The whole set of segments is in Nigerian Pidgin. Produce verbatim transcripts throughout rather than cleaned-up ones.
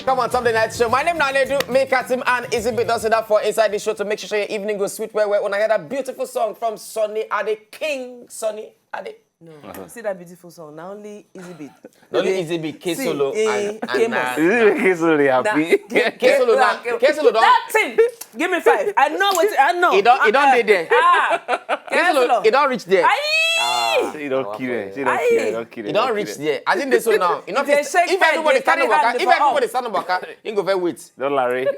Come on, Sunday night show. My name is Naledu, me, Katim, and Izzy B does it up for inside the show to make sure your evening goes sweet. Where, where, when I hear that beautiful song from Sunny Ade King, Sunny Ade. No, see that beautiful song. Not only Izzy B. Not only Izzy B, K Solo, and, and Amos. This is K Solo dey happy. K Solo, now, K Solo, don't. That thing. Give me five. I know what I know. He don't, he don't dey there. Ah, K Solo, he don't reach there. Aye. He don't kill it. He don't Aye. kill it. Don't kill it. He don't reach there. I think they so now. You know, They if, shake if head, everybody they carry stand up, hand if before everybody stand up, waka, he go very wait. Don't larry. K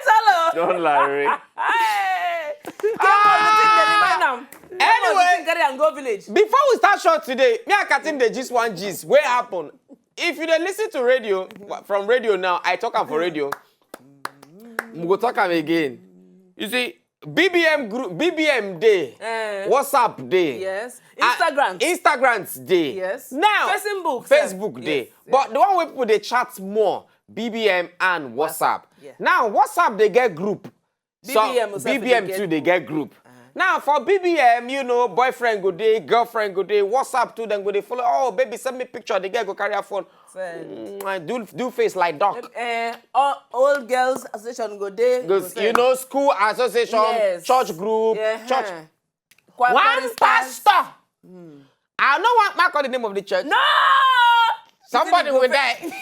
Solo. Don't larry. Hey. Come on, you think they remind am. Anyway. Carry and go village. Before we start short today, me and Katim dey gist one gist. Where happen? If you dey listen to radio, from radio now, I talk am for radio. We go talk am again. You see, B B M group, B B M day, Eh. WhatsApp day, Yes. ah, Instagram. Instagrams day. Yes. Now, Facebook sef. Facebook day. Yes, But the one where people they chat more, B B M and WhatsApp. Yeah. Now, WhatsApp they get group. So B B M sef, B B M they too, get they get group. Now, for B B M, you know, boyfriend go day, girlfriend go day, WhatsApp too, then go they follow. Oh, baby, send me picture. The girl go carry her phone. Send. Mm, do, do face like dog. Eh, all, old girls association go day. Go, go you send. Know, school association, Yes. Church group, Yeah, church. huh. Choir One choristers. Pastor. I no want mark out the name of the church. No. Somebody It's in the will die.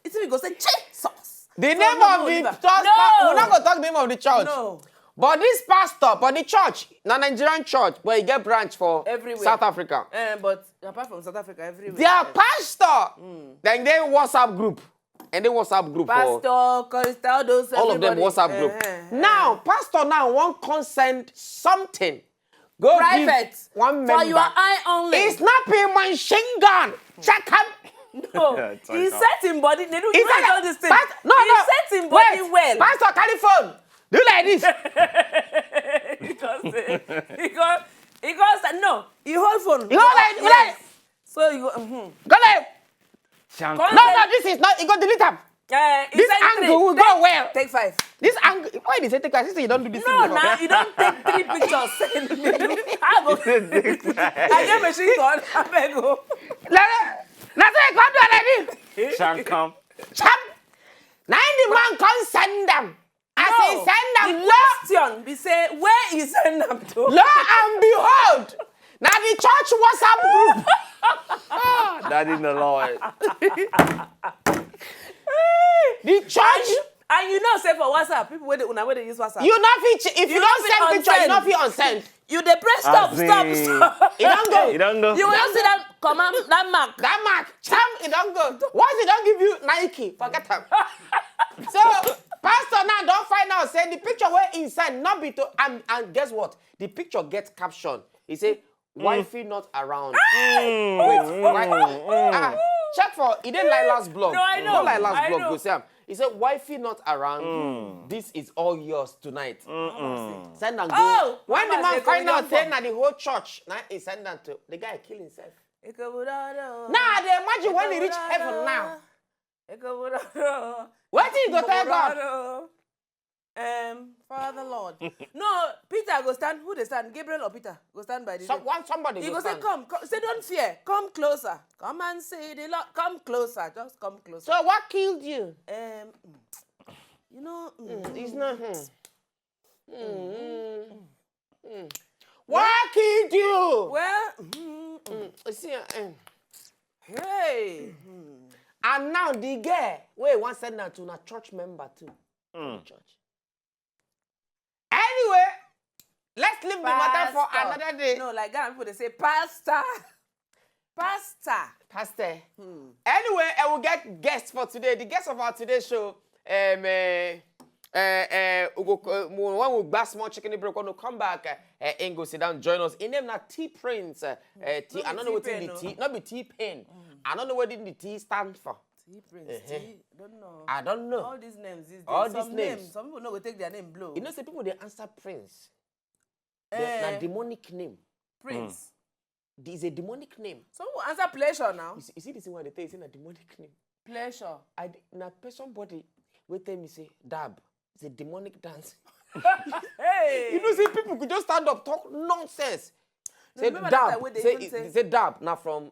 It's we go say Jesus. The So name no, of no, the leave am. church, No. we not gonna talk the name of the church. No. But this pastor, but the church, na Nigerian church, but he get branch for Everywhere. South Africa. Eh, but apart from South Africa, everywhere. Their pastor, then they WhatsApp group, and they WhatsApp group for Pastor, chorister, all those. All of them Everybody. WhatsApp group. Eh, eh. Now, pastor now won't consent something. Go Private. Give one member. For your eye only. He's not paying machine gun. Check him. No, Yeah, it's he like set him body. They do He not said all this thing. Pas- no, He no. set him body Wait, well. Pastor, carry phone. Do like this. Because eh, because because no, he hold phone. You know, like, like, So you go. Mm-hmm. go like. Shank. No, no, this is not. You go delete him. Uh, This angle will go well. Take five. This angle. Why did you take? I say you don't do this. No, thing before. Now you don't take three pictures. Send me. I go. I get machine gun. I beg go. Like, na so you come do like this. Shank come. Cham. Now the man come send them. I say send them. The question be say where he send them to. Lo and behold, now the church WhatsApp group. Daddy in the Lord. The church. And you know, say for WhatsApp, people wey dey una wey dey use WhatsApp. You know, if you, if you, You don't no send fit picture, you unsend. know, if you unsend. You dey press stop, As stop, in- stop. You don't go. You don't go. You will not see that command, that mark. That mark, cham, it don't go. Once it don't give you Nike, forget him. So, pastor now don't find out. Say the picture where he send not be to and and guess what? The picture gets caption. He say, "Wifey not around." Wait, why? Ah, check for he didn't like last blog. No, I know. Not like last I blog. Know. Go see him. He said, "Wifey not around. This is all yours tonight." Send and go. Oh, When the Mama man say, find "Go out, with say your na the whole church. Now he send them to the guy kill himself. Now I dey imagine when he reach heaven now. What do you go tell God? Um, Father Lord. No, Peter go stand. Who dey stand? Gabriel or Peter? Go stand by the Some, gate. one somebody He go go say, stand. "Come, come, say don't fear. Come closer. Come and see the Lord. Come closer. Just come closer." So what killed you? Um, you know, mm, It's not him. Mm, mm, mm. What killed you? Well, mm, mm. Mm, you see, eh, Hey. Mm. And now the girl wey wan send am to na church member too. Church. Anyway, let's leave the matter for Pastor. Another day. No, like Ghana people, they say pastor. Pastor. Pastor. Anyway, I will get guests for today. The guest of our today show, um, uh, uh, uh, we go, uh, when we buy small chicken break, when we come back, uh, uh, and go sit down, join us. In name na T Prince. Uh, uh, T, No I be don't know what in T-Pain, the no. T, not be T Pain. I don't know what in the T stand for. T Prince. Uh-huh. T, don't know. I don't know. All these names these days. All Some these names. Names, some people no go take their name blow. You know, say people they answer Prince. Eh, Na demonic name. Prince. It's a demonic name. Some people answer pleasure now. You see, you see this one they tell you say na demonic name. Pleasure. I d- na person body will tell me say dab. It's a demonic dance. Hey. You know, say people could just stand up talk nonsense. Say Remember that dab. time wey they Say, even say say dab. Now from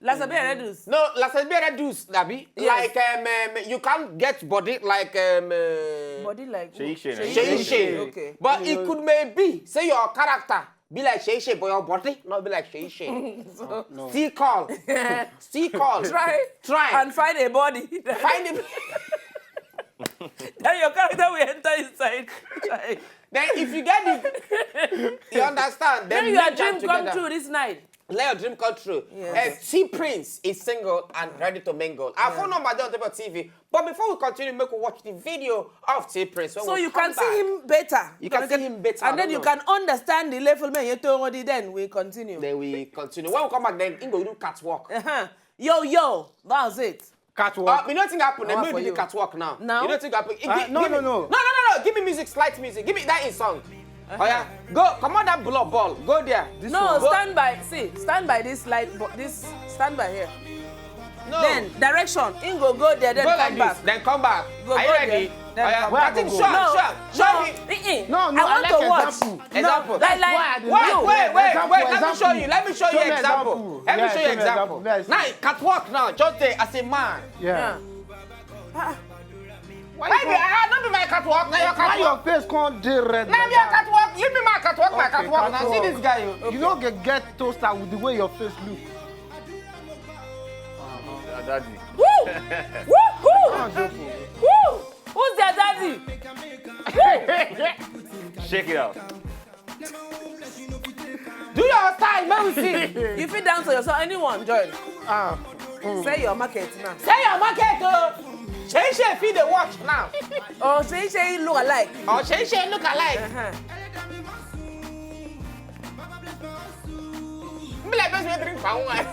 Lasabia Redus. No, Lasabia Redus, Dabi. Yes. Like um, um, you can't get body like um, uh, Body like Shey Shey na Shey Shey Shey Shey. Okay. But it could maybe say your character be like Shey Shey, but your body not be like Shey Shey. So, Still call. Still call. try Try. And find a body. Find it. Then your character will enter inside. Try. Then if you get it, you understand. Then Then your link am dream come together. True this night. Let your dream come true. Yes. Uh, T Prince is single and ready to mingle. Our phone number dey on top of T V. But before we continue, make we watch the video of T Prince. When So we you come can see back, him better. You can see him better, And I then you don't can understand the level man you told already. Then we continue. Then we continue. When we come back, then he go do catwalk. Uh-huh. Yo, yo, that's it. Catwalk. Uh, you know what happen? Then One maybe for the you. Catwalk now. Now? You know what happen? Gi- Uh, gi- no, give no, me- no. No, no, no, no. Give me music, slight music. Give me that in song. Oh yeah. Go. Come on, that blow ball. Go there. This No, one. Go. Stand by. See, stand by this light. Bo- this stand by here. No. Then direction. In go go there. Then Go come like back. This. Then come back. Go, Are you go ready? There. Then Oh, yeah. Come Where back. I go Show, go? No, show, show no. me. Eh-eh. No, no, I I want like to watch. Example. No, Example. Like, like, Why I dey you. Wait, wait, wait, Example, wait. Let me example. Show you. Let me show Show you me example. Example. Let me Yeah, show you show me example. Example. Yes. Now, catwalk now. Just there as a man. Yeah. Yeah. Ah, Why be I not be my catwalk? Now your Why your catwalk. face come dey red? Now Like your that? Catwalk. Leave me my catwalk. My Okay, catwalk. Now see catwalk. This guy. Oh. You no get get toaster with the way your face look. Daddy. Woo! Woo! Woo! Ah, joke o. Woo! Who's their daddy? Shake it out. Do your style, man. We see. You fit dance to yourself. Anyone join? Ah. Say your market now. Say your market, oh. Shey Shey fit dey watch now. Oh, Shey Shey look alike. Or Shey Shey look alike. Uh-huh. Be like person wey drink palm wine.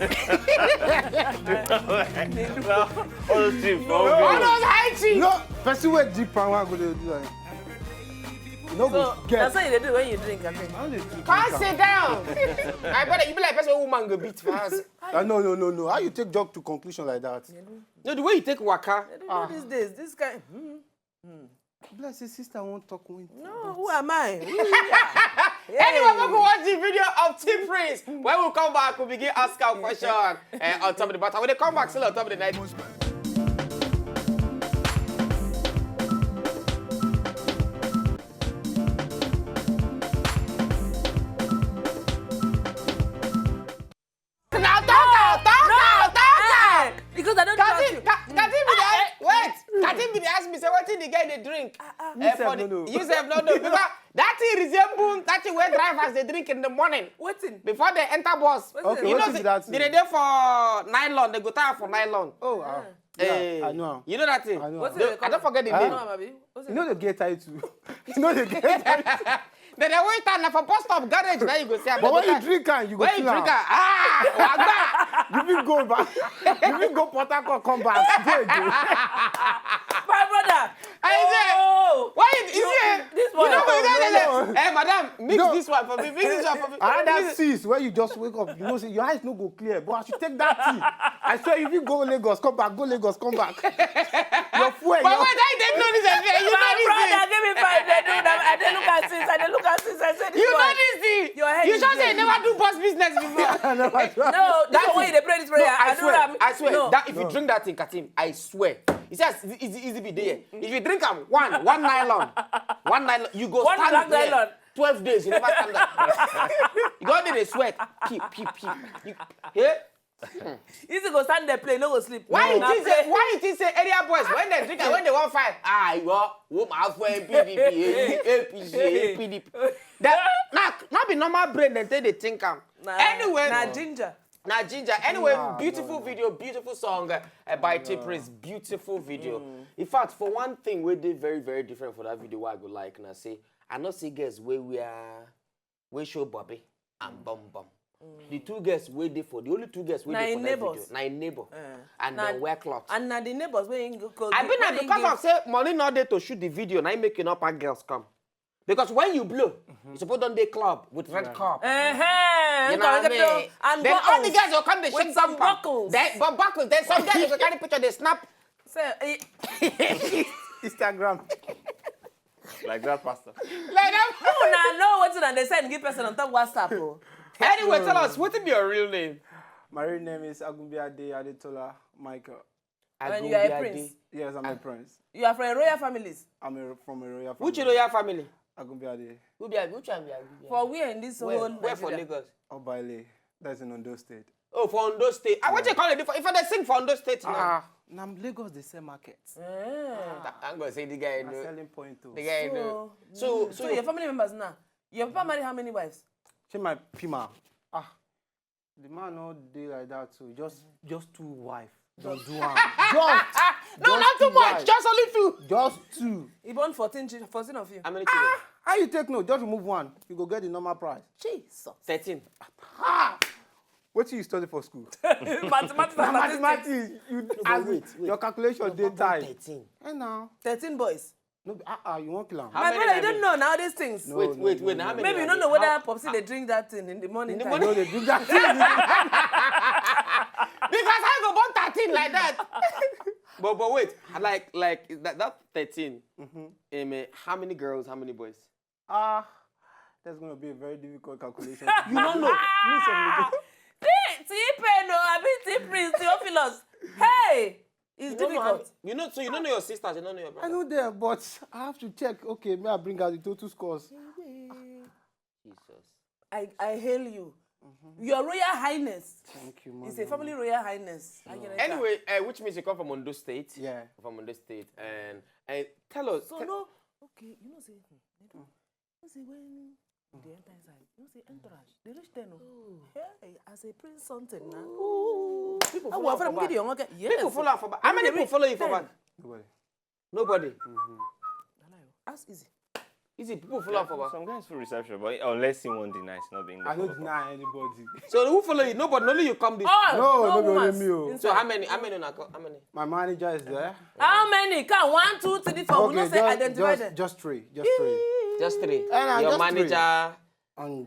All those things. All those high tea. No, person wey drink palm wine go dey do like. You no So go get. That's what you dey do when you drink. I think. How dey drink Come am? Sit down. My brother, you be like person wey woman go beat for house. Ah, no, no, no, no. How you take jog to conclusion like that? No, the way you take waka. They don't do these days. This kind. Hmm. Bless his sister won't talk when. No, who am I? Who you are? Anyway, we go watch the video of T Prince. When we come back, we begin ask our question uh, on top of the battle. When they come back, still on top of the night. Now talk out, talk out, talk out. Eh, because I don't trust you. Katim, Ka- Katim be dey ask, wait, Katim be dey ask me say wetin the guy dey drink. Ah, ah. Eh, sef for no the- know. You sef no know because that thing resemble that thing wey drivers dey drink in the morning Wetin? Before they enter bus. Wetin? Okay, You know wetin be say that thing? they dey dey for nylon, they go tie for nylon. Oh, ah. Eh, Yeah, I know. You know that thing? I know. Wetin No, dey I don't forget the I name. know am, abi? Wetin You know the gay title. You know the gay title. They dey wait am na for bus stop garage na you go see am. But when They go you drink am, you go when you feel drink am. am, ah, wagba. You fit go back. You fit go Port Harcourt, come back. There you go. My brother. I say, Oh. why you, you see? This You boy. know what you No, say? no. Eh, madam, mix No. this one for me. Mix this one for me. Another Mix- sis where you just wake up, you know say your eyes no go clear. But as you take that tea, I swear if you go Lagos, come back, go Lagos, come back. Your fuel, But your wait, I didn't know this. You know My this brother, thing. Give me five. They do that. I dey look at since. I dey look at since. I said this You boy. know this thing. Your head You is just say big. You never do bus business before. I never try. No, that's the way they pray this prayer. No, I, I do swear, that. I swear. No. That if you drink that thing, Katim, I swear. He says it's easy, easy be there. If you drink am one, one nylon, one nylon, you go One stand black there. Nylon. Twelve days, you never stand up. You go dey sweat, pee, pee, pee. You, eh? Easy go stand there play, no go sleep. Why you Na think play. Say? Why you think say area boys when they drink and when they wan fight? Ah, you are woman for P D P, A P C, P D P. That not not be normal brain dem take dey think am. Na- Anyway, na ginger. Na ginger. Anyway, Ah, beautiful no, no. Video, beautiful song uh, by T Prince. Beautiful video. Mm. In fact, for one thing wey dey very very different for that video, wey I go like na say I no see girls wey wear wey show bobby and bum bum. The two girls wey dey for the only two girls wey Na dey for im that neighbors. Video na im neighbor Eh, and na- dem wear cloth. And na the neighbors wey him go call. I mean na When him because give- of say money no dey to shoot the video na im make you no pack girls come. Because when you blow, you suppose don dey club with red cup. Eh-heh, You look know at what I the mean? And Then all the buckles. Girls go come dey With shake some some buckles. Then, but buckles. Then some girls go carry picture dey snap. Say, eh, Instagram. Like that, Pastor. Like that. Una know wetin una dey send give person on top WhatsApp o. Anyway, tell us wetin be your real name. My real name is Agunbiade Adetola Michael. And you are a prince. Yes, I'm a prince. You are from a royal families. I'm a, from a royal family. Which royal family? Agunbiade. Who be Agu- which one be Agu- For where in this whole Where, where for Nigeria? Lagos? Obaile. That's in Ondo State. Oh, for Ondo State. Ah, what you call it? If, if they sing for Ondo State now. Ah, now Lagos they sell markets. Ah. I'm gonna say the guy Na know. Selling point too. The guy know. So, So, so, so your family members now. Your papa marry how many wives? See my pima. Ah, the man no dey like that too. Just just two wife. Don't do am. Just no, just not too two much. wife. Just only two. Just two. He born fourteen, chil- fourteen of you. How many children? How you take no? Just remove one. You go get the normal price. Jesus. Thirteen. What you study for school? Mathematics and statistics. Mathematics. You as wait, wait. Your calculation dey tight. Thirteen. And now, Thirteen boys. no, be- ah, ah, you won't kill am. How My many brother, you many? don't know now these things. No, Wait, no, wait, no, wait. no. How many? Maybe you How don't know many? whether Popsy they drink that thing in the morning the time. morning? No, they drink that thing. Because I go born thirteen like that. But but wait, I like like that that thirteen. Um, eh, how many girls? How many boys? Ah, that's gonna be a very difficult calculation. You don't know. Me sef, T Pain, no, I mean T Prince, Theophilus. Hey, it's You don't know how- difficult. You know, so you don't know your sisters, you don't know your I brothers. know them, but I have to check. Okay, may I bring out the total scores? Jesus. I, I hail you. Your Royal Highness. Thank you, It's man. a family Royal Highness. Ageneta. Anyway, uh, which means you come from Ondo State. Yeah. From Ondo State, and and tell us. So te- no, okay, you know say, hmm, you know say when they enter inside, you know say entourage, they reach ten. Oh. Hey, as a prince something now. People How follow for from back? Gideon, okay? Yes. People follow for back. How many They people reach follow you for ten. Back? Nobody. Nobody. Ask easy. Easy, people follow for Back. Some guys feel reception, but unless he won't deny, it's not being. I don't deny anybody. So who follow you? Nobody. Only you come this. Oh, No, no, no be only woman. me o. Inside. So how many? How many? Una co- How many? My manager is there. How many? Count one, two, three, four. We Okay, know say just, identify just, them. Just three. Just three. Just three. Eh, nah, Your just three. Manager. And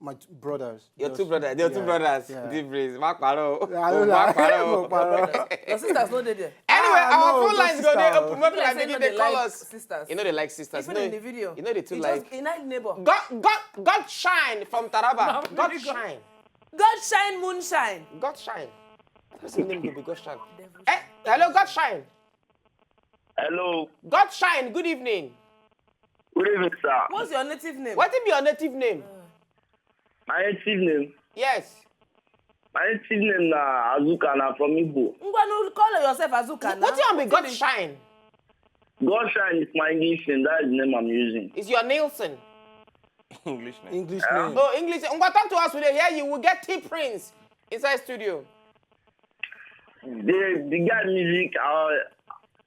my t- brothers. Your Just- two brothers. Your two yeah, brothers. Yeah. Deep breeze. Mark Paro. I don't Mark know. Paro. Mark Paro. Your sisters no dey there. Anyway, Ah, our no, phone just lines go there sister. Open. Make People una say begin no dey dey call like us. Sisters. You know they like sisters. Even No, in the video. You know they too It like. Just a nice neighbor. God, God, God shine from Taraba. No, God really God. shine. God shine, moon shine. God shine. That person name go be God shine. Eh, hello, God shine. Hello. God shine. Good evening. Good evening, sir. What's your native name? What be your native name? My native name. Yes. My native name na Azuka, na from Igbo. Ngwanu, call yourself Azuka now. What you be God shine? God shine is my English name. That is the name I'm using. It's your Nielsen. English name. English Yeah. name. Oh, English. Ngwa, talk to us. We dey hear you. We get T Prince inside studio. The the guy music, uh,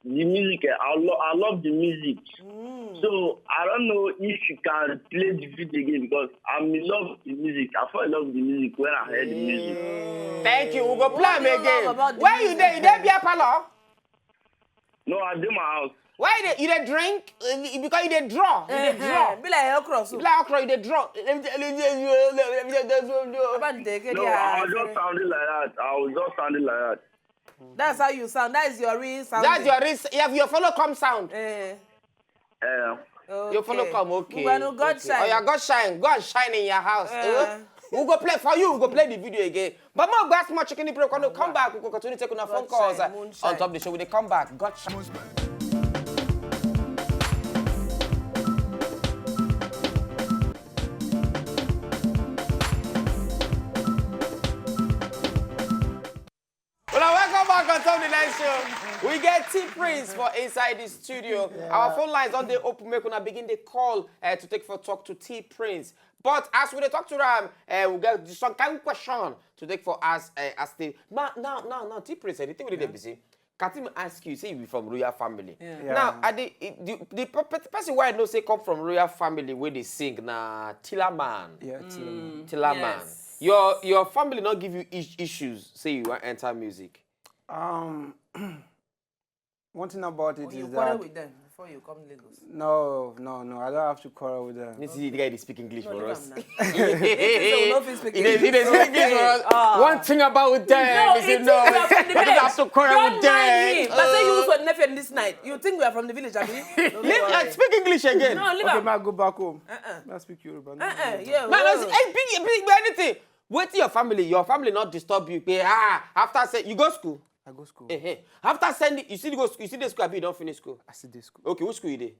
the music, eh, I, lo- I love the music. Mm. So I don't know if you can play the video again because I'm in love with the music. I fell in love with the music when I heard the music. Thank you. We go play What am do you again. love about the Where you music? Dey? You dey beer parlor? No, I dey my house. Why you dey, you dey drink? Uh, because you dey draw. You dey Eh, draw. eh, be like okra soup. Be like okra, you dey draw. Baba dey get No, there. I was just sounding like that. I was just sounding like that. That's how you sound. That is your real sound. That's your real. You have your follow come sound. Eh. Eh, Your follow come, okay. Ngwanu, God Okay. shine. Oh, yeah, God shine. God shine in your house. Eh. Eh? We go play for you. We go play the video again. But more gbas, more chicken break. When we come back, we go continue taking our phone God calls shine, uh, moonshine. On top of the show. We dey come back. God shine. Well, welcome back on top of the night show. We get T Prince for inside the studio. Our phone lines don dey open. Make una begin dey call uh, to take for talk to T Prince. But as we dey talk to am, uh, we get some kind of question to take for us uh, as the now now now now T Prince. Uh, the thing we dey busy. Katim ask you, say you be from royal family. Yeah. Yeah. Now, I dey, the, the pe- pe- person why I know say come from royal family where they sing na Tillaman. Yeah, Tillaman. Tillaman. Yes. Your your family not give you is- issues. Say you want enter music. Um, one thing about it You is quarrel that with them before you come Lagos. No, no, no. I don't have to quarrel with them. You see the guy dey speak English No, for leave us. am now. He say we no fit speak He dey he dey English. speak English for us. Ah. One thing about them, No, he say it no. is from the You don't have to quarrel Don't with them. mind him. But say you for Nefe this night. You think we are from the village, abi? No, no Leave, uh, worry. speak English again. No, leave Okay, am. may I go back home? Uh-uh. May I speak Yoruba? No, Uh-uh, no, no. yeah. Man, Well, no, hey, big, big, anything. Wetin your family, your family not disturb you? Pe, ah, after say you go school. I go school. Eh, eh. After sending, you see go school, you see the school, abi you don finish school? I see the school. Okay, which school you dey?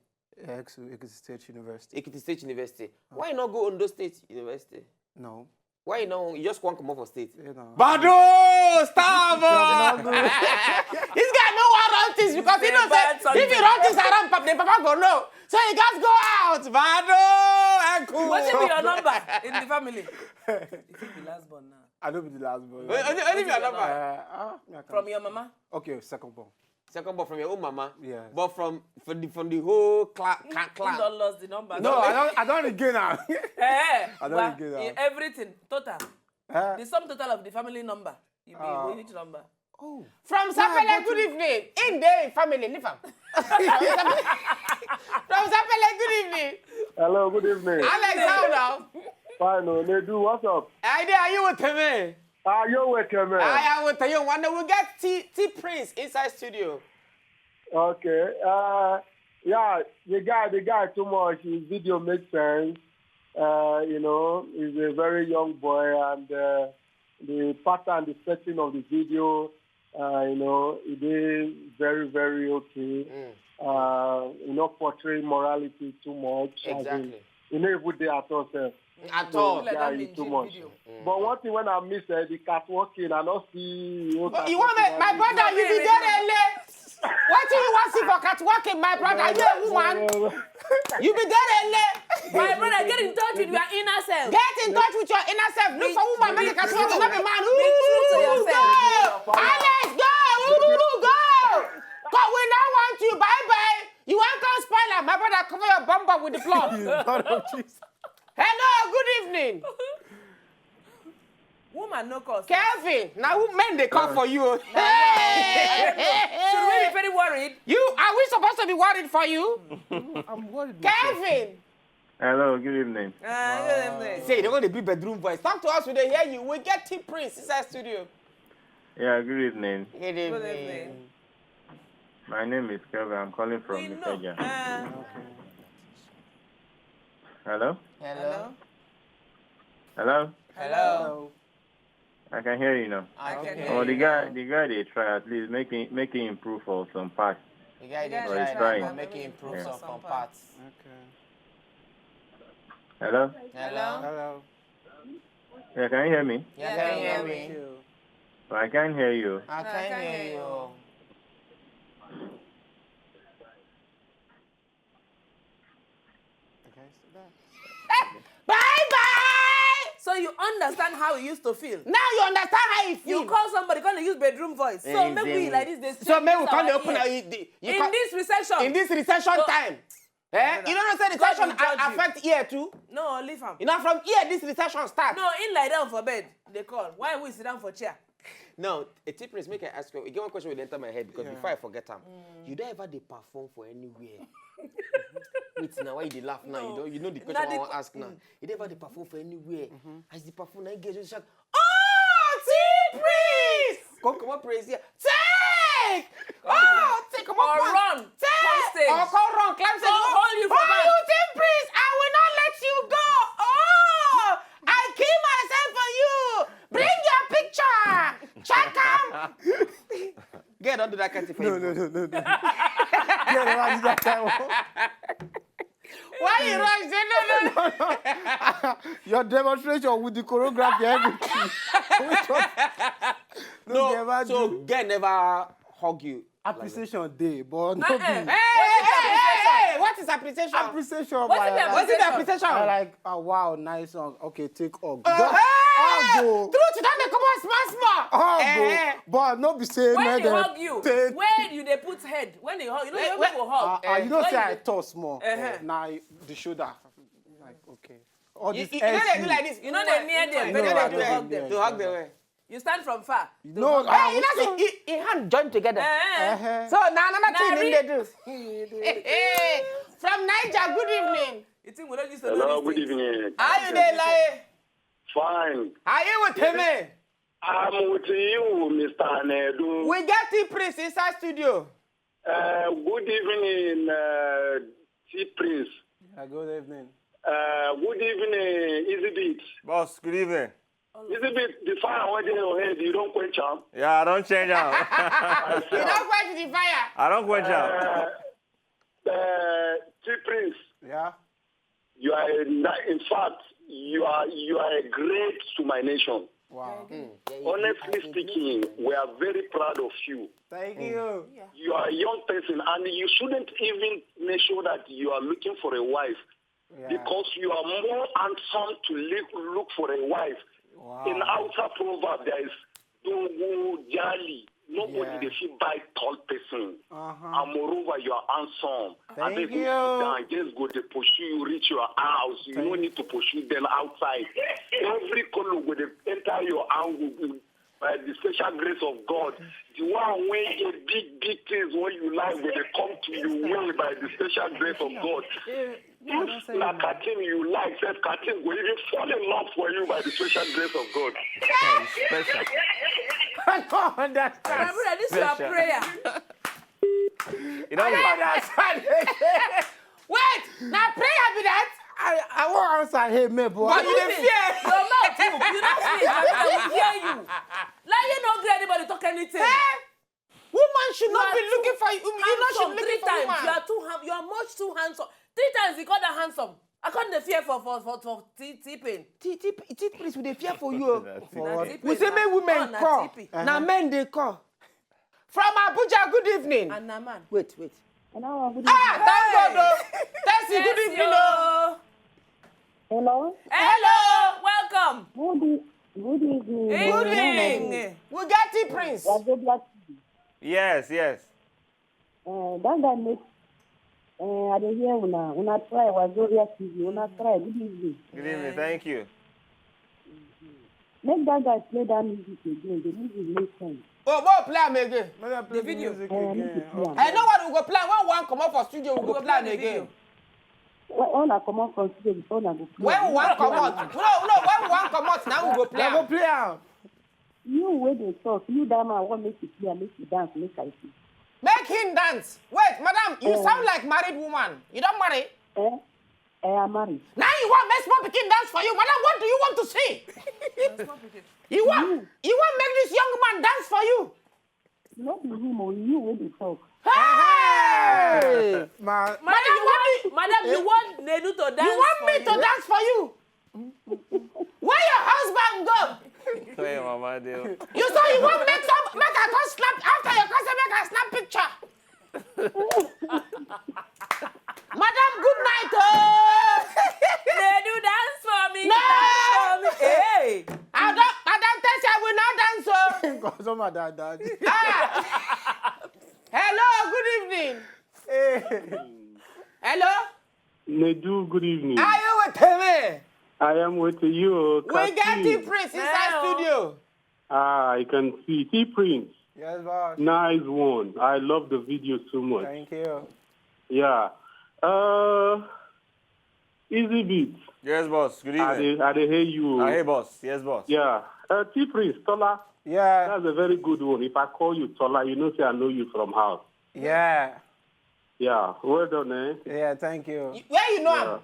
X Ekiti State University. Ekiti State University. Why you not go Ondo State University? No. Why you know you just want come up for state? You know. Bado! Star boy! This guy no one run things because he know say if he run things around, pap- the papa go know. So he got go out. Bado! Uncle. What be your number in the family? If you be last born now. I don't be the last born. Only, only be your number. Uh, ah, me, I can't. From your mama? Okay, second born. Second born from your own mama. Yes. But from from the from the whole cla- clan. Clan. You don't lost the number. No, I don't. I don't regain am. Eh, I don't well, regain am. Everything total. Eh? The sum total of the family number. You be Ah. Which number? Oh. From Sapele, good evening. In the family, leave am. From Sapele, good evening. Hello, good evening. Alex, how now? Fine, oh, Nedu, what's up? I dey, are you with me? Are you with me? I am with you. And we get T T Prince inside studio. Okay. Uh, yeah, the guy, the guy too much. His video makes sense. Uh, you know, he's a very young boy, and uh, the pattern, the setting of the video, uh, you know, it is very, very okay. Mm. Uh, you know, portray morality too much. As in, exactly. You know, if they at all, sir. At all. Like that mean too much. Mm. But one thing when I miss uh, the catwalking, I not see. You want my brother? You be there late. What do you want see for catwalking, my brother? You a woman. You be there late. My brother, get in touch with your inner self. Get in touch with your inner self. Look for woman, make a catwalking, not a man. Ooh, go. Alex, go. Ooh, go. Cause we now want you. Bye bye. You want to spoil her. My brother, cover your bumper with the blood. Hello, good evening. Woman, no cause. Kelvin, now who men they call for you? Should we be very worried? You, are we supposed to be worried for you? I'm worried. Kelvin. Hello, good evening. Uh, good evening. Say, they're going to be bedroom voice. Talk to us, we dey hear you. We get T Prince inside studio. Yeah, good evening. Good evening. Good evening. My name is Kelvin. I'm calling from Ikeja. Uh, hello? Hello? Hello? Hello? I can hear you now. I can hear you. Oh, the guy, the guy they try at least make him make him improve for some parts. The guy they try, but make him improve for some parts. Okay. Hello? Hello? Hello? Yeah, can you hear me? Yeah, I can hear me. But I can't hear you. I can't hear you. Okay, so that. Bye bye. So you understand how it used to feel. Now you understand how it feels. You call somebody, gonna use bedroom voice. So make we like this. So make we come dey open our, you, you in this recession. In this recession time. Eh? You don't know say recession affect here too? No, leave am. You know from here this recession start. No, in lie down for bed, they call. Why we sit down for chair? Now, a T Prince, make I ask you. You get one question will enter my head because before I forget am, you don't ever dey perform for anywhere. Wait now, why you dey laugh now? You don't, you know the question I want ask now. You don't ever dey perform for anywhere. As the perform, now you get just shout, "Oh, T Prince! Come, come on, praise here. Take! Oh, take, come on, or run. Take! Come stage. Or come run, climb stage. Go hold you for back. Oh, T Prince, I will not let you go. Oh, I kill myself for you. Bring your picture. Check am." Girl, don't do that kind of thing. No, no, no, no, no. Girl, never do that kind of. Why you rush? Say no, no, no. Your demonstration with the choreography, everything. Which one? No, so girl never hug you. Appreciation day, but no be. Hey, hey, hey, hey, what is appreciation? Appreciation. What is the appreciation? I like, oh, wow, nice song. Okay, take hug. Hey! Hug o. Truth, you don't come on small, small. Hug o. But no be say when they hug you, where you they put head? When they hug, you know, you people hug. Ah, you know say I toss more. Now the shoulder. Like, okay. All this. You know they do like this. You know they near them. You know they do like this. To hug them. You stand from far. No, hey, you know, he, he hand join together. So now another thing they do. From Niger, good evening. You think we don't use to know this thing? Hello, good evening. How you dey, like? Fine. Are you with me? I'm with you, Mister Nedu. We get T Prince inside studio. Uh, good evening, uh, T Prince. Yeah, good evening. Uh, good evening, Easy Beats. Boss, good evening. Is it the fire wey dey your head? You don quench am? Yeah, I don change am. You don quench the fire. I don quench am. Uh, uh, T Prince, Yeah. you are a, ni- in fact, you are you are a great to my nation. Wow. Honestly speaking, we are very proud of you. Thank you. You are a young person, and you shouldn't even make sure that you are looking for a wife Yeah. because you are more handsome to look, look for a wife. Wow. In Hausa proverb, there is "Dogo Jali." Nobody Yeah. dey fit buy tall person. Uh-huh. And moreover, you are handsome. Thank Abeg, go you. sit down. Just go dey pursue you, reach your house. You no Thank need to pursue them outside. Every color go dey enter your house by the special grace of God. The one wey get big, big things wey you like go dey come to you well by the special grace of God. If na cartoon you like, sef cartoon go even fall in love for you by the special grace of God. Special. I don't understand. My brother, this is your Special. Prayer. You don I don't understand. Wait, now prayer be that? I, I won't answer him, me, boy. But you dey fear. Your mouth too. You don't see it. My brother, we hear you. Like you no gree anybody talk anything. Eh? Woman should You not are be too looking for you. You not should handsome looking three for times. woman. You are too ham- you are much too handsome. Three times he called her handsome. I can't dey fear for for for for T T pain. T T T Prince, we dey fear for you. Oh. Na T P. For what? T P We say na- make women oh, na come. T P. Na men dey call. From Abuja, good evening. And na man. Wait, wait. Ah, thank God, oh. Tessie, good evening, oh. Hello? Hello, welcome. Good, e- good evening. Evening. We get T Prince. Wazobia T V. Yes, yes. Uh, that guy make. Uh, I dey hear una. Una try Wazobia T V. Una try. Good evening. Good evening. Thank you. Make that guy play that music again. The music make sense. Oh, go play am again. Make dem play The video. music Uh, again. music play am. I know what we go play. When one comot for studio, we go play am the again. Video. When when I comot from studio before una go play. When we wan comot, no, no, when we wan comot, now we go play Dem go am. Play am. You wey dey talk, you that man wan make you play, make you dance, make I see. Make him dance. Wait, madam, you sound like married woman. You don marry? Eh? Eh, I marry. Now you want make small pikin dance for you, madam. What do you want to see? You want you want make this young man dance for you? No be him o, you wey dey talk. Hey! Ma, Madam, you want, madam, you want Nedu to dance You want for me you? To dance for you? Where your husband go? Where your mama dey? You say you want make some make I come slap after your cousin make I snap picture. Madam, good night, oh. Nedu, dance for me. No. Dance for me. Hey. I don't, Madam Tessie, I will not dance, oh. Because some of that, that. Ah. Hello, good evening. Hey. Hello. Nedu, good evening. Are you with me? I am with you. We get T Prince inside Hello. Studio. Ah, I can see. T Prince, Yes, boss. Nice one. I love the video so much. Thank you. Yeah. Uh, Easy Beat. Yes, boss. Good I evening. Dey, I dey hear you. Ah, hey, boss. Yes, boss. Yeah. Uh, T Prince, Tola. Yeah. That's a very good one. If I call you Tola, you know say I know you from house. Yeah. Yeah. Well done, eh? Yeah, thank you. Where you know am?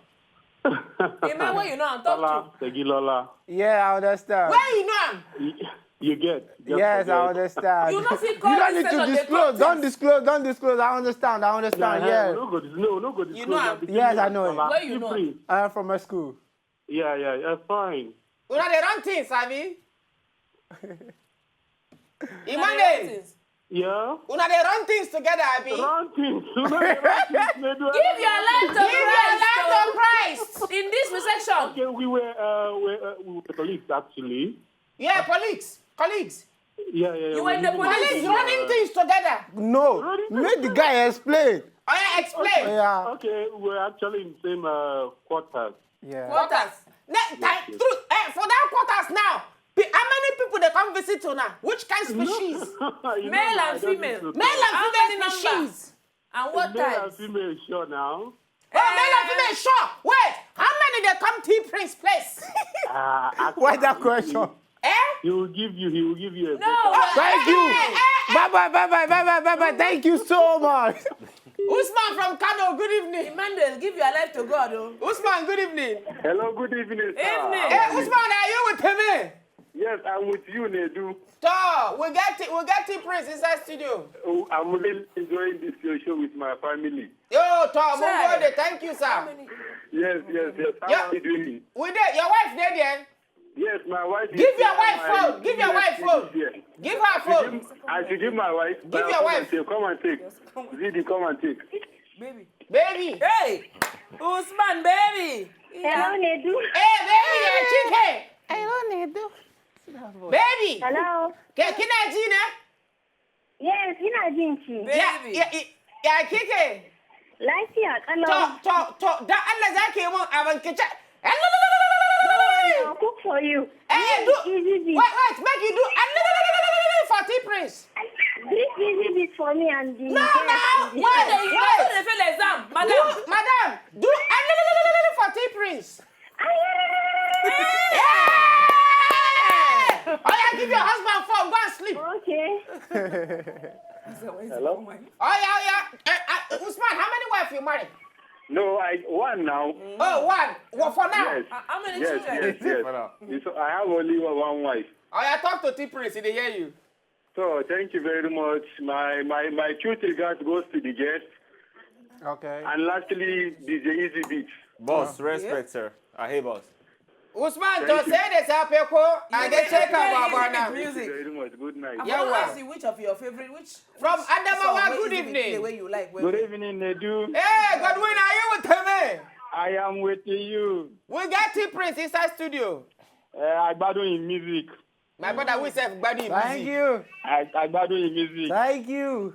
The man wey you know and talk Tola, Segilola. Yeah, I understand. Where you know am? You, you get. Just Yes, forget. I understand. You no fit call You don't this need to person dey disclose. talk Don't things. Disclose. Don't disclose. I understand. I understand. Nah, Yeah. No go dis- no, no go disclose. know Na am. between Yes, you I and know. Tola. Where you know am? T Prince. I'm from my school. Yeah, yeah, yeah, fine. Una dey run things, abi? Emmanuel, Yeah. Una dey run things together, abi? Run things. Una dey run things. Nedu, Give your life to Give your Christ. Life to Christ. In this reception. Okay, we were, uh, we, uh, we were colleagues actually. Yeah, colleagues, colleagues. Yeah, yeah, yeah. You we were in the lived police. Colleagues running things together. No. Make the guy explain. Oh yeah, explain. Yeah. Okay, we were actually in the same uh, quarters. Yeah. Quarters. Ne- ti- through, eh, for that quarters now, pe- how many people dey come visit una? Which kind species? You know, Male I and don't female. need to Male and How female many number? species. And what Male times? And female, sure now. Oh, male and female, sure. Wait, how many dey come T Prince place? Uh, Why that question? Eh? He will give you. He will give you a No. better. Thank you. Bye bye, bye bye, bye bye, bye bye. Thank you so much. Usman from Kano, good evening. Emmanuel, give your life to God. Oh. Usman, good evening. Hello, good evening, sir. Evening. Hey, Usman, are you with me? Yes, I'm with you, Nedu. Tall, we get it, we get it, Prince inside studio. Oh, I'm really enjoying this your show with my family. Yo, Tall, Mongode, thank you, sir. Yes, yes, yes. How Yeah. are you doing? We there, your wife there, there. Yes, my wife. is Give your here, wife my phone, give your wife sister phone. is here. Give her I should phone. give, I should give my wife. Give your Come wife. And take, come and take. Zidi, come and take. Baby. Baby. Hey! Usman, baby! Hello, Nedu. Hey, baby, you're chicken. I don't need to. Baby. Hello. Ke kina ji ne? Yes, ina jin ki. Ya, Baby. ya, ya, ya kike? Lafiya To, kalau. to, to, dan Allah za ki yi mun abin ki ce. I'll cook for you. Eh, This do, is easy wait, beat. Wait, make you do for T Prince. This is easy beat for me and the No, girls no, in the wait, show. wait. They feel exam, Do, madam. Madam, do for T Prince. Yeah! Oh yeah, give your husband phone, go and sleep. Okay. Hello? Oh yeah, oh yeah. Uh, uh, Usman, how many wives you married? No, I one now. Oh, one. Well, for now. Yes. Uh, how many Yes, children? yes, yes. It's- I have only one wife. Oh yeah, talk to T Prince, he dey hear you. So thank you very much. My my my cute regards goes to the guest. Okay. And lastly, D J Easy Beats. Boss, respect, sir. I hate boss. Usman, Thank to you. say this up here, ko, I You get dey check play out Rhythmic Babana. Music. Thank you very much. Good night. I Yeah, want to wa. Ask you which of your favorite, which From which Adamawa, song wey good Easy evening. Play where you like, where Good where- evening, Nedu. Hey, Godwin, are you with me? I am with you. We get T Prince inside studio. Uh, I gbadun in music. My brother, we self gbadi Thank music. You. I, I gbadun in music. Thank you.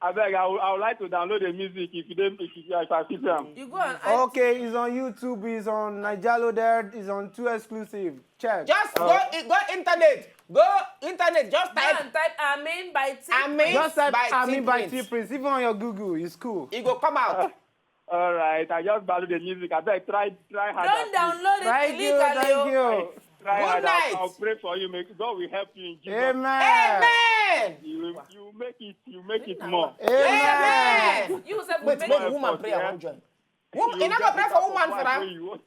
I beg, I would, I would like to download the music if you don't, if you, if I see them. You go and Okay, it's on YouTube, it's on Nigelo there, it's on two exclusive. Check. Just go, go internet. Go internet. Just Go type and type Amin by T. Amin Just type by Amin by T-Prince. T-Prince. Even on your Google, it's cool. It go come out. All right, I just download the music. I beg, try try hard. Don't download it Thank you, illegally. thank Oh. You. Try Good hard. night. I'll, I'll pray for you. Make God will help you in Jesus. Amen. Amen. You will- you will make it. You will make it more. Amen. Amen. You say Wait, make make More woman effort, pray. I yeah. won't join. Woman, you never pray for woman for Why that. You want-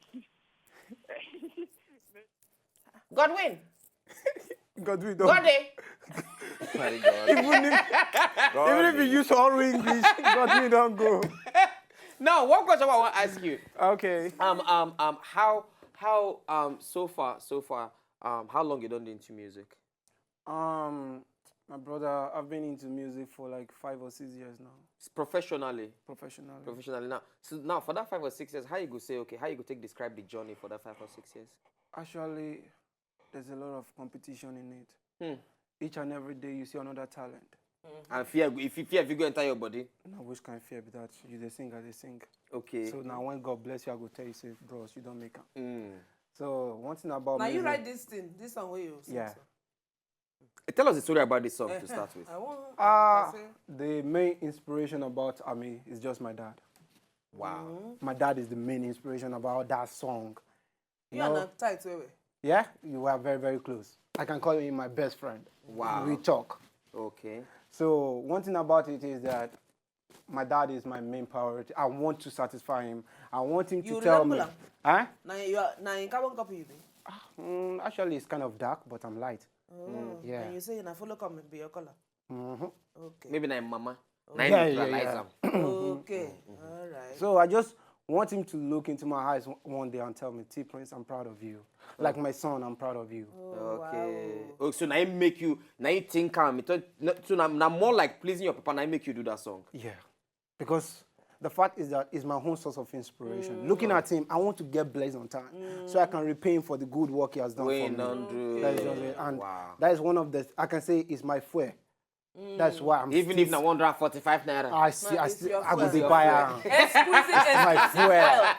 Godwin. Godwin don't. Godwin. My God. Even if, even if you use all English, Godwin don't go. Now, one question I want to ask you. Okay. Um, um, um, how, how, um, so far, so far, um, how long you done into music? Um, my brother, I've been into music for like five or six years now, It's professionally. Professionally. Professionally now. So now, for that five or six years, how you go say, okay, how you go take describe the journey for that five or six years? Actually, there's a lot of competition in it. Hmm. Each and every day you see another talent. And fear, if you fear, if you go enter your body. Now, which kind of fear be that? You they sing as they sing. Okay. So now when God bless you, I go tell you, say, bros, you don't make it. Mm. So one thing about Now you music- write this thing, this song where you sing. Yeah. So. Tell us the story about this song to start with. I want. Uh, I say, the main inspiration about Ami is just my dad. Wow. My dad is the main inspiration about that song. you are not tight, wait, wait. Yeah, you were very, very close. I can call him my best friend. Wow. We talk. Okay. So one thing about it is that my dad is my main priority. I want to satisfy him. I want him to You tell resemble me. him? Huh? Now you are now in carbon copy you be. Mm, actually, it's kind of dark, but I'm light. Oh, Yeah. And you say you na follow come be your color. Mm-hmm. Okay. Maybe na him mama. Na him Yeah, him yeah, realize yeah. am. Okay. All right. So I just want him to look into my eyes one- one day and tell me, T Prince, I'm proud of you. Like my son, I'm proud of you. Oh, Okay. Wow. Oh, so na him make you, na him think am. It, no, so na, na more like pleasing your papa, na him make you do that song. Yeah. Because the fact is that he's my own source of inspiration. Looking at him, I want to get blessed on time so I can repay him for the good work he has done Wey for me. Don do. That is just it. And Wow. that is one of the, I can say, is my fuel. That's why I'm Even still if na one hundred forty-five naira. I see, I, it's still, your I go fuel. dey buy am. Exquisite, My exquisite fuel. Well.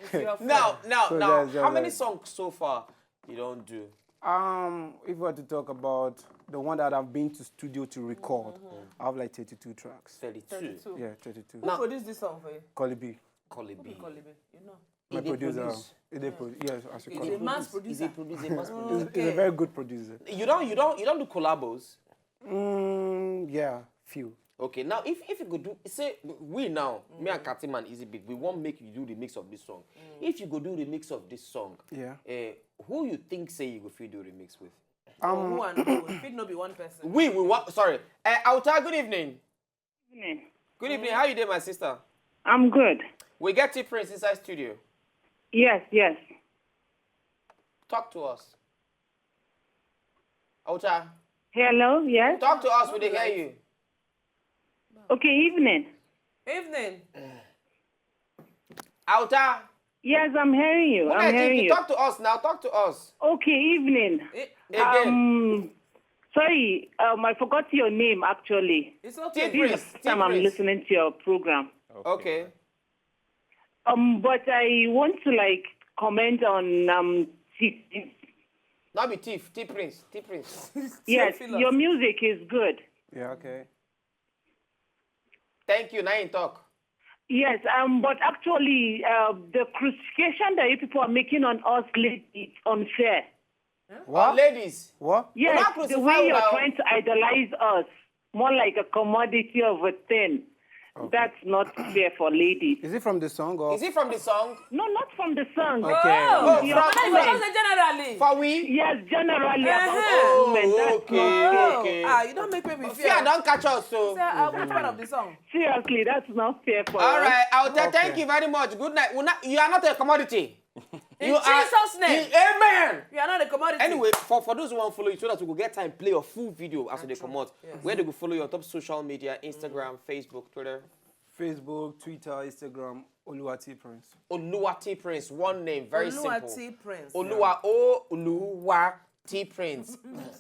It's your Now, fuel. now, So now, that's just how many it. Songs so far you don do? Um, if we were to talk about the one that I've been to studio to record, I have like thirty-two tracks. Thirty-two. Thirty-two. Yeah, thirty-two. Who produced this song for you? Collie B. Collie Who B. be Collie B? You know. My He dey producer. produce. He dey pro- yes, I should He's call a him. mass He's a producer. producer. Mass He's, producer. he's a very good producer. You don, you don, you don do collabos. Mm, yeah, few. Okay, now if if you go do, say, we now, me and Katima and Easy Big, we wan make you do remix of this song. If you go do remix of this song, Yeah. eh, who you think say you go fit do remix with? Who and who? Fit no be one person. We we want, sorry. Uh, Auta, good evening. Evening. Good evening. How you doing, my sister? I'm good. We get T Prince inside studio. Yes, yes. Talk to us. Auta, Hello, yes. Talk to us. We dey hear you. Okay, evening. Evening. Auta, Yes, I'm hearing you. I'm hearing you. Talk to us now. Talk to us. Okay, evening. Eh, Again. Um, sorry, um, I forgot your name actually. It's okay. T This is the first time I'm listening to your program. Okay. Um, but I want to like comment on um. T- Not be thief. T Prince. T Prince. yes, Theophilus. Your music is good. Yeah, okay. Thank you. Now you talk. Yes, um, but actually, uh, the crucification that you people are making on us lately is unfair. What? Ladies. What? Yes, Not the crucify way you're now. Trying to idolize us more like a commodity of a thing. That's not fair for ladies. Is it from the song or? Is it from the song? No, not from the song. Okay. Oh, Your but I comment. Just say generally. For we. Yes, generally about Uh-huh. women. That's Okay. not fair. Okay. Ah, you don't make me feel Fear don't catch us, so. Say, uh, which part of the song? Seriously, that's not fair for All us. Right, Auta. Okay. Thank you very much. Good night. Well, not, you are not a commodity. In You are- Jesus' name. You- Amen. You are not a commodity. Anyway, for, for those who want to follow you, so that we go get time play your full video as they come out. Yes. Where they go follow you on top social media, Instagram, Facebook, Twitter. Facebook, Twitter, Instagram, Oluwa T Prince. Oluwa T Prince, one name, very Oluwa simple. T Prince. Oluwa O Oluwa T Prince.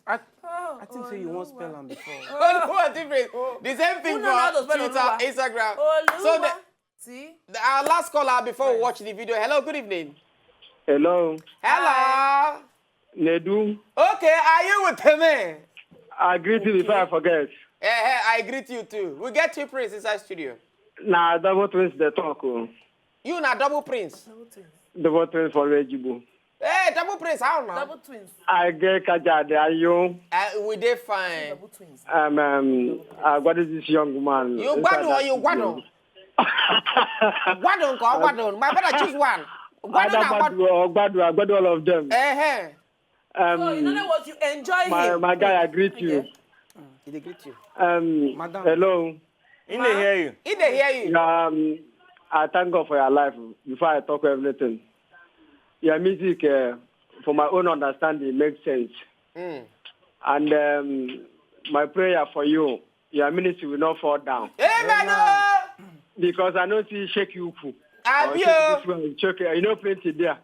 I, I think so you won't spell them before. Oluwa T Prince. The same thing Who know how for to spell Twitter, Oluwa? Instagram. Oluwa. So the, See? the- our last caller before we watch the video. Hello, good evening. Hello, Hello. Nedu. Okay, are you with me? I greet you before I forget. Eh, eh, I greet you too. We get T Prince inside studio. Na double twins dey talk o. You na double prince. Double twins for Rejibu. Hey, double prince, how now? Double twins. I get Kajade Ayo. Uh, we dey fine. Double twins. Um, um, I got this young man. You inside gbadun or that you studio. gbadun? Gbadun or gbadun? My brother, choose one. Gbadun Either or gbadun? gbadun or gbadun, I gbadun all of them. Eh, eh. Um, So you know what, you enjoy my, him. my guy, I greet you. Okay. He dey greet you. Um, Madam. Hello. He dey hear you. He dey hear you. Um, I thank God for your life. Before I talk everything, your music, uh, for my own understanding, makes sense. Mm. And um, my prayer for you, your ministry will not fall down. Amen. Oh. Because I know see shake you cool. Abi Shake o. This one, shake, you know plenty there.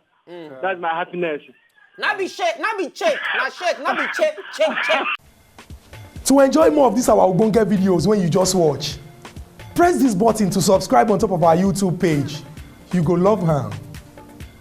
That's my happiness. Na be shake, na be shake, na shake, na be shake, shake, shake. To enjoy more of these our ogbonge videos when you just watch, press this button to subscribe on top of our YouTube page. You go love am.